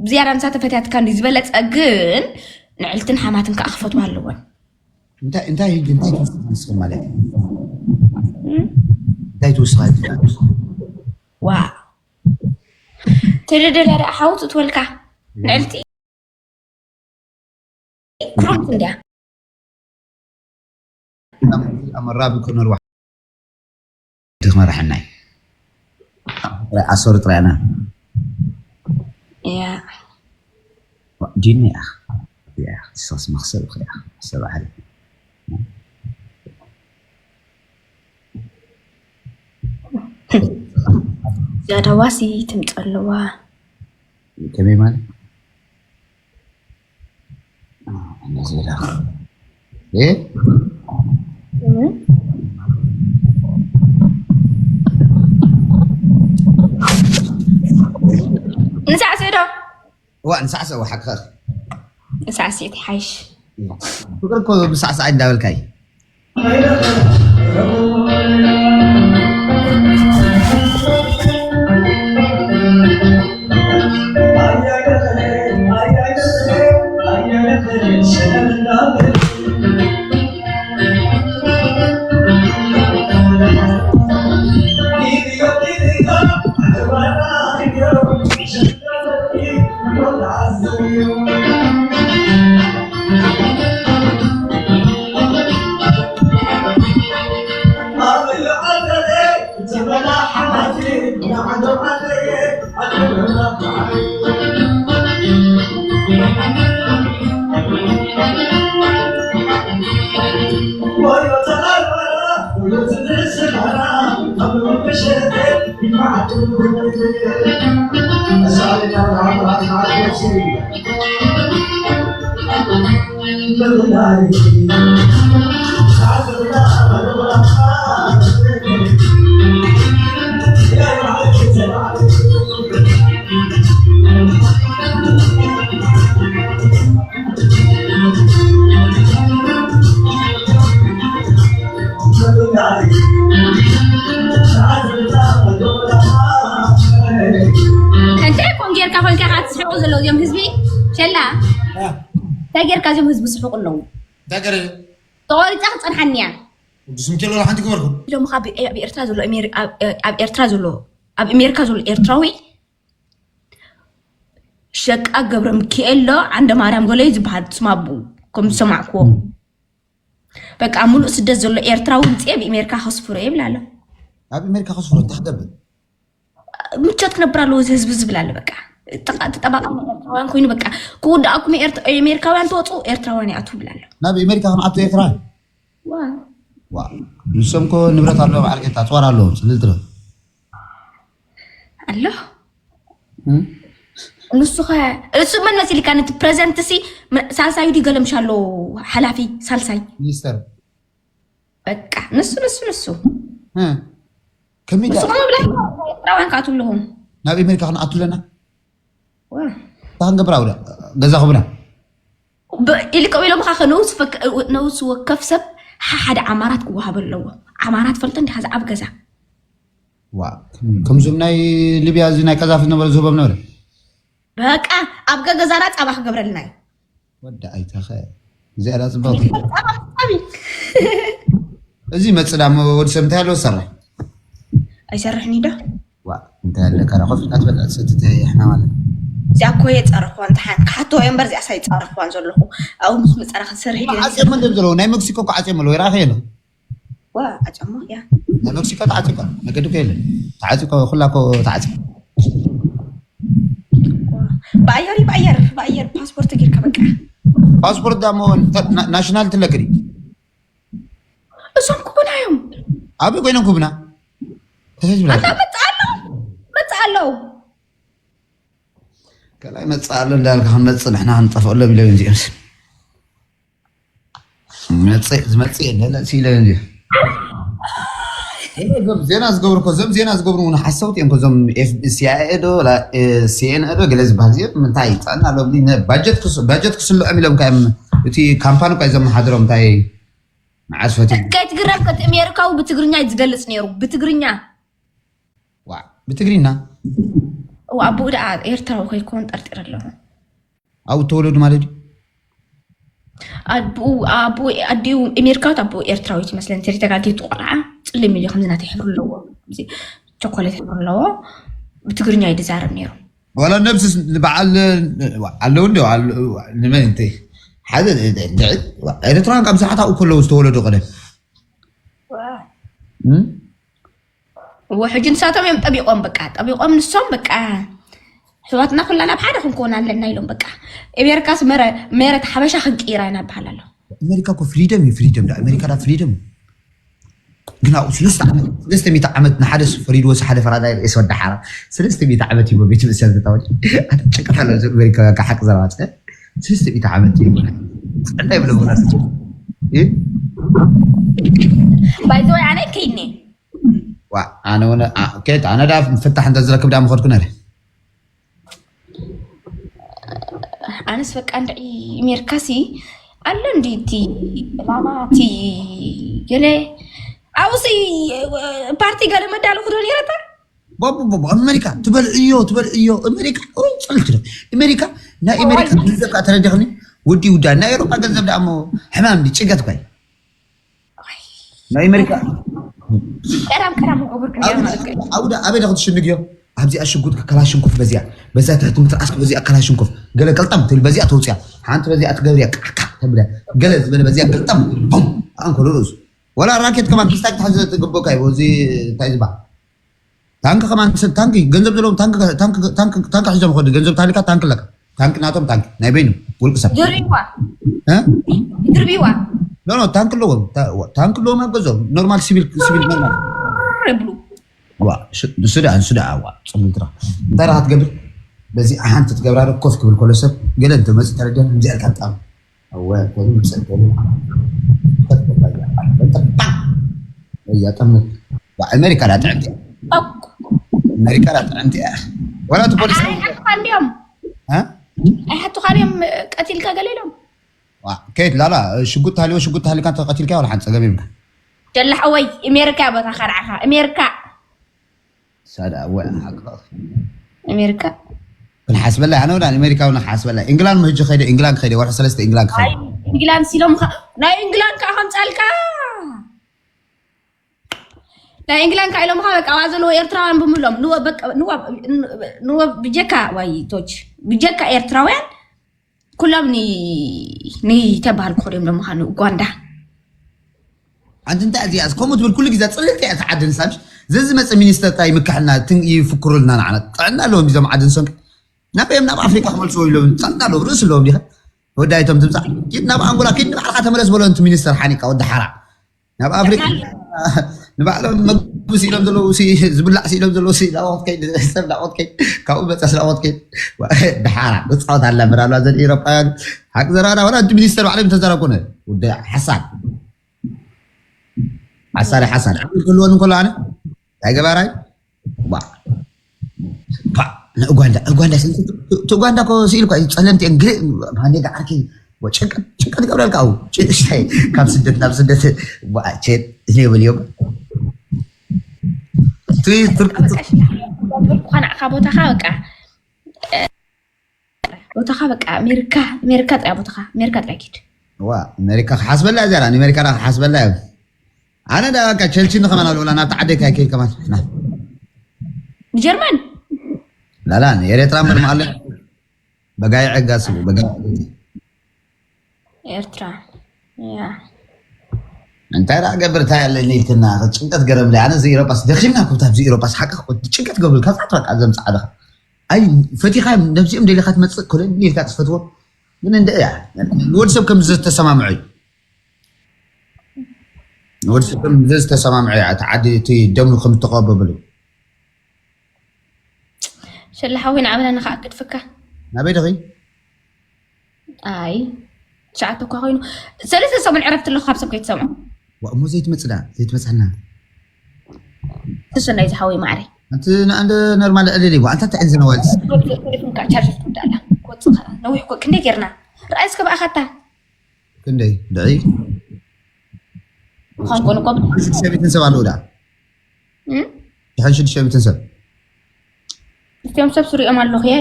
ዝያዳ ንሳ ተፈትያትካ እንዲ ዝበለጸ፣ ግን ንዕልትን ሓማትን ከዓ ክፈትዋ ኣለወን። እንታይ እንታይ ህጂ እንታይ ትውስኻ ንስኻ ማለት እዩ? እም? እንታይ ትውስኻ ህጂ? ዋ፣ ትልደላ ደኣ ሓውት እትወልካ ንዕልቲ ክሮት እንድያ። ኣመራቢ ኮነር ዋ- ትመርሐናይ። ጥራይ ኣሰሩ ጥራይና። ያ። ዲኒ ኣኽ። ያ፣ ሰስ መኽሰብ ያ። ሰብ ኣሕሪ። ያዳዋሲ ትምጸለዋ። ከመይ ማለት? እንደዚህ ይላል። እ? ንሳዕስዒ ዶ? እዋ፣ ንሳዕስዒ፣ እዋ፣ ሓቅኻ። ንሳዕስዒት ይሓይሽ። ፍቅሪ እኮ ብሳዕሳዕ እንዳበልካይ። እንታይ ኮን ጌርካ ኮንካ ኢኻ ትስሕቁ ዘለዉ እዚኦም ህዝቢ? ሸላ፣ እንታይ ጌርካ እዚኦም ህዝቢ ዝስሕቁ ኣለዉ? እንታይ ገረ? ተቖሪጻ ክጸንሓኒ እያ። ቅዱስ ሚካኤል ወላ ሓንቲ ግበርኩም። ኢሎም ካብ ኣብ ኤርትራ ዘሎ ኣሜሪ-፣ ኣብ፣ ኣብ ኤርትራ ዘሎ፣ ኣብ ኣሜሪካ ዘሎ ኤርትራዊ ሸቃ ገብረ ሚካኤል ዶ ዓንደ ማርያም ገለ እዩ ዝበሃል ስም ኣቦኡ፣ ከም ዝሰማዕክዎ። በቃ፣ ሙሉእ ስደት ዘሎ ኤርትራዊ ምጽኤ ብኣሜሪካ ከስፍሮ ይብል ኣሎ። ኣብ ኣሜሪካ ከስፍሮ እንታይ ክገብር? ምቾት ክነብር ኣለዎ እዚ ህዝቢ ዝብል ኣሎ። በቃ፣ ተቓ-፣ ተጠባቓ ኤርትራውያን ኮይኑ፣ በቃ፣ ክውድኣኩም ኤርት-፣ ኣሜሪካውያን ትወጹ፣ ኤርትራውያን ይኣትዉ ይብል ኣሎ። ናብ ኣሜሪካ ክንኣቱ ኤርትራውያን? ዋ። ዋ። ንሶም እኮ ንብረት ኣለዎም፣ ዓርኬታ፣ ኣጽዋር ኣለዎም፣ ጽልል ትበል። ኣሎ። እም? ንሱ ኸ፣ እሱ መን መሲልካ ነቲ ፕሬዘንት ሲ፣ መ-፣ ሳልሳዩ ድዩ ገለምሻሎ ሓላፊ ሳልሳይ? ሚኒስተር። በቃ፣ ንሱ፣ ንሱ፣ ንሱ። እ። ከመይ ንሱ ደኣ? ከመይ ብላ ኤርትራውያን ክኣትዉ ኣለዎም። ናብ ኣሜሪካ ክንኣቱ ኣለና? ዋ። እንታይ ክንገብር ኣብዳ? ገዛ ክብና? ብ-፣ ኢልቀው ኢሎም ኻኸ ነውስ ፈክ-፣ ነውስ ወከፍ ሰብ ሓ-፣ ሓደ ዓማራት ክወሃብ ኣለዎ። ዓማራት ፈልጦ እንዲኻ ዝዓብ ገዛ። ዋ፣ ከምዞም ናይ ሊብያ እዚ ናይ ቀዛፊ ዝነበረ ዝህቦም ነበረ። በቃ፣ ኣብ ገገዛና ጻባ ክገብረልና እዩ። ወዲ ኣይተኸ፣ እዚኣ ዳ ጽብቕቲ። ጻባ ክጻቢ። እዚ መጽእ ዳሞ ወዲ ሰብ እንታይ ኣለዎ ዝሰርሕ? ኣይሰርሕን እዩ ዶ? ዋ፣ እንታይ ኣለካ ዳ? ኮፍ ኢልካ ትበልዕ ትሰቲ እንታይ ይሕና ማለት? እዚኣ እኮ የጻረኽዋን፣ ተሓን ክሓቶ እየ እምበር እዚኣስ ኣይጻረኽዋን ዘለኹ። ኣብኡ ምስ መጻና ክንሰርሕ ዲና ዓጽዮሞ እንድዮም ዘለዉ፣ ናይ መክሲኮ እኮ ዓጽዮሞ ኣለዉ፣ ይረኣኸ የለ? ዋ፣ ዓጽዮሞ፣ ያ። ናይ መክሲኮ ተዓጽዩ እኮ፣ መገዲ እኮ የለን። ተዓጽዩ እኮ፣ ኩላ እኮ ተዓጽዩ። ዋ፣ ብኣየር እዩ፣ ብኣየር፣ ብኣየር ፓስፖርት ጌርካ በቃ። ፓስፖርት ዳሞ፣ ተ-፣ ና-፣ ናሽናል ትለክሪ። እሶም ክቡና እዮም። ኣበይ ኮይኖም ክቡና? ተሰጅ ብላ። ኣታ መጽእ ኣሎ፣ መጽእ ኣሎ። ከላይ መጽእ ኣሎ እንዳልካ ክንመጽእ ንሕና ክንጠፍኣሎም ኢሎም እዮም እዚኦምስ። መጽእ፣ ዝመጽእ የለን፣ ሲኢለ እንጂ። እዞም ዜና ዝገብሩ እኮ፣ እዞም ዜና ዝገብሩ እውን ሓሰውቲ እዮም እኮ፣ እዞም ኤፍ ቢ፣ ሲ ኣይ ኤ ዶ፣ ላ-፣ እ፣ ሲ ኤን ኤ ዶ፣ ገለ ዝበሃል እዚኦም እንታይ ይጸና ኣሎ? ን-፣ ባጀት ክስ-፣ ባጀት ክስልዖም ኢሎም እኮ እዮም። እቲ ካምፓኒ እኮ እዩ ዘመሓድሮም፣ እንታይ መዓስ ፈትዮም? ከይትግረም፣ እቲ ኣሜሪካዊ ብትግርኛ እዩ ዝገልጽ ነይሩ፣ ብትግርኛ። ዋ፣ ብትግርኛ? ኣቦኡ ደኣ ኤርትራዊ ከይኮን ጠርጢረ ኣለኹ። ኣብኡ ተወለዱ ማለት እዩ። ኣቦኡ ኣቦኡ ኣዲኡ ኣሜሪካዊት ኣቦኡ ኤርትራዊት ይመስለኒ። ተሪተጋጊቱ ቆልዓ ጽልም ኢሉ ከምዚ ናተይ ሕብሪ ኣለዎ። ከምዚ ቸኮሌት ሕብሪ ኣለዎ። ብትግርኛ እዩ ዝዛረብ ነይሩ። ዋላ ነብስስ ንበዓል ኣለዉ እንዲ ንመን እንተ ሓደ ኤርትራውያን ካብ ብዙሓት ኣብኡ ከለዉ ዝተወለዱ ቀደም እዎ ሕጂ ንሳቶም እዮም ጠቢቆም በቃ ጠቢቆም ንሶም በቃ ኣሕዋትና ኩላ ናብ ሓደ ክንከውን ኣለና ኢሎም በቃ። ኤሜሪካስ መረ- መሬት ሓበሻ ክንቅይራ ኢና በሃል ኣሎ። ኣሜሪካ እኮ ፍሪደም እዩ። ፍሪደም ዳ ኣሜሪካ ዳ ፍሪደም ግን ኣብኡ ሰለስተ ዓመት ሰለስተ ሚእቲ ዓመት ንሓደ ፈሪድዎ ዝሓለፈ ራዳ ርእስ ወዲ ሓራ ሰለስተ ሚእቲ ዓመት እዩ ቤት ምእሰር ዝታወጅ ጭቅት ኣሎ። ኣሜሪካ ካብ ሓቂ ዘረባፀ ሰለስተ ሚእቲ ዓመት እዩ። እንታይ ብለ ባይዘወይ ኣነ ከይድኒ ዋ ኣነ ወነ አ- ኬት ኣነ ዳ ፍታሕ እንተ ዝረክብ ዳ ምኸድኩ ነረ። ኣነስ በቃ እንድዒ ሜርካሲ ኣሎ እንዲ እቲ ዕላማ እቲ ገለ ኣብኡሲ ፓርቲ ገለ መዳለኹ ዶ ነይረታ ቦቦቦቦ ኣሜሪካ ትበልዕዮ ትበልዕዮ ኣሜሪካ ኦይ፣ ጸልክ ዶ ኣሜሪካ ናይ ኣሜሪካ ገንዘብ ከዓ ተረዲኽኒ ውዲ ውዳ ናይ ኤሮፓ ገንዘብ ደኣ እሞ ሕማም ዲ ጭገት ኳይ ናይ ኣሜሪካ ቀዳም ቀዳም ክቡር ግን ኣውዳ ኣበይ ዳ ክትሽንግዮ ኣብዚኣ ሽጉጥ ከላሽንኮፍ በዚኣ በዛ ትሕቲ ምትርኣስ በዚኣ ከላሽንኮፍ ገለ ቀልጠም ትብል በዚኣ ተውፅያ ሓንቲ በዚኣ ትገብርያ ቃዕቃዕ ተብለ ገለ ዝበለ በዚኣ ቀልጠም ቦም ኣንኮሎ ርእሱ ወላ ራኬት ከማን ክስታይ ክትሕዝ ትግብእካ እዩ እዚ እንታይ ዝበሃል ታንክ ከማን ሰብ ታንክ እዩ ገንዘብ ዘለዎም ታንክ ታንክ ታንክ ታንክ ሒዞም ይኸዱ ገንዘብ ታሊካ ታንክ ኣለካ ታንክ ናቶም ታንክ ናይ በይኑ ውልቅ ሰብ ድርቢዋ እ? ድርቢዋ ኖ ኖ ታንክ ኣለዎም ታ- ዋ- ታንክ ኣለዎም ኣብ ገዝኦም ኖርማል ሲቪል ሲቪል ኖርማል ይብሉ ዋ ሽ- ንሱ ደኣ ንሱ ደኣ ዋ ጽምልትራ እንታይ ደኣ ክትገብር በዚ ሓንቲ ትገብራ ዶ ኮፍ ክብል ከሎ ሰብ ገለ እንተመጽእ ተረዲኦም ከምዚኣ ኢልካ ምጣም ኣወ ኮኑ ምሰል ኮኑ እያ ጠምት ኣሜሪካ ዳ ጥዕምቲ ኣሜሪካ ዳ ጥዕምቲ እያ ወላ እቲ ፖሊስ ኣይሓቱኻ እንዲዮም እ? ኣይሓቱኻ ድዮም ቀቲልካ ገለ ኢሎም ዋ፣ ከይት ላላ ሽጉጥ ታልዮ ሽጉጥ ታልካ ተቀቲልካ ወላ ሓንቲ ጸገም ይብልካ ጀላሕ ወይ ኣሜሪካ ቦታኻ ንዓኻ ኣሜሪካ ሳዳ ወ ሓቅቕ ኣሜሪካ ክንሓስበላ ኣነ ወላ ኣሜሪካ እውን ክሓስበላ ኢንግላንድ ምህጂ ከይደ ኢንግላንድ ከይደ ወርሒ ሰለስተ ኢንግላንድ ከይደ ኢንግላንድ ሲሎም ከ- ናይ ኢንግላንድ ከዓ ከምፃልካ ናይ ኢንግላንድ ከዓ ኢሎም ከዓ በቃ ዋ ዘለዎ ኤርትራውያን ብምሎም ንወ በቃ ንወ ንወ ብጀካ ዋይቶች ብጀካ ኤርትራውያን ኩሎም ኒ ኒ ተባህል ክኾድዮም ዶ ምዃኑ ኡጋንዳ ኣንቲ እንታይ እዚኣ ከምኡ ትብል ኩሉ ግዜ ፅልልቲ እያ ትዓድን ሳምሽ ዘዝመፀ ሚኒስተር ታይ ምክሕና ይፍክሩልና ንዓና ጥዕና ኣለዎም እዞም ዓድን ሰንቂ ናበዮም ናብ ኣፍሪካ ክመልስዎ ኢሎም ጥዕና ኣለዎም ርእሲ ኣለዎም ዲኻ ወዳይቶም ትምፃእ ኪድ ናብ ኣንጎላ ኪድ ንባዕልካ ተመለስ በሎ ንቲ ሚኒስተር ሓኒቃ ወዲ ሓራ ናብ ኣፍሪቃ ንባዕሎም መግቢ ስኢሎም ዘለዉ ዝብላዕ ስኢሎም ዘለዉ ናቆት ከይድ ሰብ ናቆት ከይድ ካብኡ መፀስ ናቆት ከይድ ድሓራ ንፃወት ኣላ ምናልባት ዘን ኤሮጳውያን ሓቂ ዘረባና ወላ እቲ ሚኒስተር ባዕሎም ተዛረብ ኮነ ወዲ ሓሳድ ሓሳድ ሓሳድ ዕብል ክህልወን እንከሎ ኣነ እንታይ ገባራይ ኡጋንዳ ኡጋንዳ ኡጋንዳ እኮ ስኢል እኳ ጸለምቲ እየን ግእ ማንዴጋ ዓርኪ ጭንቀት ጭንቀት ይገብረልካ ኣው ሽታይ ካብ ስደት ናብ ስደት ቼት ይብል እዮም ኳናዕካ ቦታኻ በቃ ቦታኻ በቃ ኣሜሪካ ኣሜሪካ ጥራይ ቦታኻ ኣሜሪካ ጥራይ ኪድ ዋ ኣሜሪካ ክሓስበላ እያ ዘራ ንኣሜሪካ ዳ ክሓስበላ እዮም ኣነ ዳ በቃ ቸልሲ ንኸመን ኣለውላ ናብቲ ዓደይ ካይከይድ ከማን ንጀርመን ላላ ንኤርትራ ምርም ኣለ በጋይ ዕጋ ስቡ በጋይ ኤርትራ እንታይ ደኣ ገብር እንታይ ኣለኒ ኢልክና ጭንቀት ገረምለ ኣነ እዚ ኤሮጳስ ደኺምና ኩብታ ኣብዚ ኤሮጳስ ሓቂ ጭንቀት ገብርልካ ፃዕት በቃ ዘምፃ ኣለኻ ኣይ ፈቲኻ ነብዚኦም ደሊኻ ትመፅእ ኮለ ኢልካ ትፈትዎ ግን እንደ እያ ንወዲ ሰብ ከም ዝተሰማምዖ እዩ ንወዲ ሰብ ከም ዝተሰማምዖ እያ እቲ ዓዲ እቲ ደሙ ከም ዝተቀበብሉ ሸላ ሓወይ ንዓበና ንኸኣ ግድፍካ ናበይ ደኺ ኣይ ትሽዓተ እኳ ኮይኑ ሰለስተ ሰሙን ዕረፍቲ ኣለኹ ካብ ሰብ ከይትሰምዖ እሞ ዘይትመፅእ ዳ ዘይትመፅሕና ትሰናይ ዝሓወይ ማዕረይ ኣንቲ ንኣንደ ነርማል ዕልል ይዋ ኣንታ ትዕንዝነ ዋልስ ቴሌፎን ከዓ ቻርጀር ትወዳላ ክወፅእ ከዓ ነዊሕ እኮ ክንደይ ጌርና ረኣይ እስከ ብኣኻታ ክንደይ ድዒ ምዃን ኮነ እኮ ሽዱሽተ ሚእትን ሰብ ኣለዉ ዳ ድሕን ሽዱሽተ ሚእትን ሰብ እቲኦም ሰብ ስሪኦም ኣለኹ እየ።